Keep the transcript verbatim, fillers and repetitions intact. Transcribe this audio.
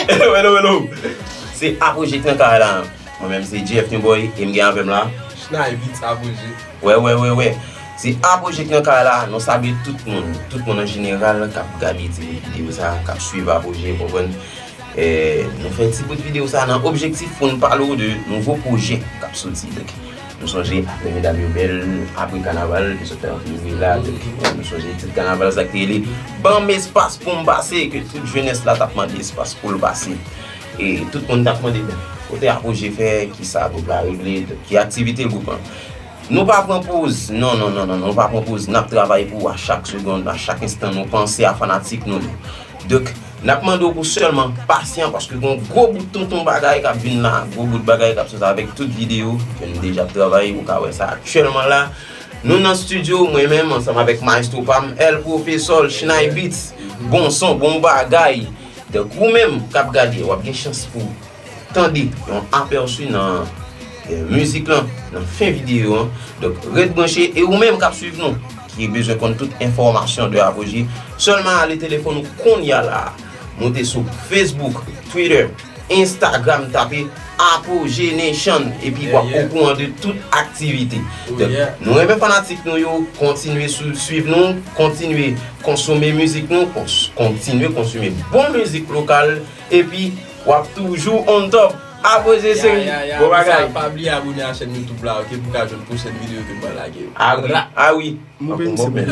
Hello, hello, hello. Se Apogee k nan kay la. Mwen menm se Jeff Newboy e m gen avè m la. Shnay Beats Apogee. Wè, wè, wè, wè. Se Apogee k nan kay la. Nou salye tout moun. Tout moun an jeneral k ap gade ti videyo sa, k ap swiv Apogee, konprann. Eh, nou fè ti bout videyo sa nan objektif pou n pale w de nouvo pwojè k ap soti. Donk, nou sonje apre medam yo bèl, apre kanaval, ke sot fè anpil bri la. Donk, nou sonje tout kanaval sa k te rele Ban m espas pou m pase, ke tout jenès la t ap mande espas pou l pase. E tout moun t ap mande, "Ben, kote Apogee fè, kisa gwoup la regle, ki aktivite gwoup lan?" Nou pa pran poz, non, non, non, non, non, nou pa pran poz, n ap travay pou w a chak segonn, a chak enstan nou panse a fanatik nou yo. Donk, n ap mande w pou sèlman pasyan, paske gen yon gwo bout tonton bagay k ap vin la, gwo bout bagay k ap soti avèk tout videyo ke nou deja ap travay, ou ka wè sa aktyèlman la. Nou nan estidyo, mwen menm, ansanm avèk maestro pa m, El Professor, Shnay Beats, bon son, bon bagay. Donk, ou menm k ap gade, w ap gen chans pou tande yon apèsi nan, eh, mizik lan, nan fen videyo an. Donk, ret branche, e ou menm k ap swiv nou, ki bezwen konn tout enfòmasyon de Apogee, sèlman ale telefòn ou kounye a la. Moute sou Facebook, Twitter, Instagram, tape Apogee Nation, epi w ap okouran de tout aktivite. Donk, nou renmen fanatik nou yo, kontinye sou, swiv nou, kontinye konsome mizik nou, kons-, kontinye konsome bon mizik lokal, epi w ap toujou on top. Apogee seri, bon bagay. Pa bliye abone a chèn YouTube la, ok, pou w ka jwenn pwochèn videyo ke m pral lage yo. Ah wi, ah wi. Mouve m, silvouplè.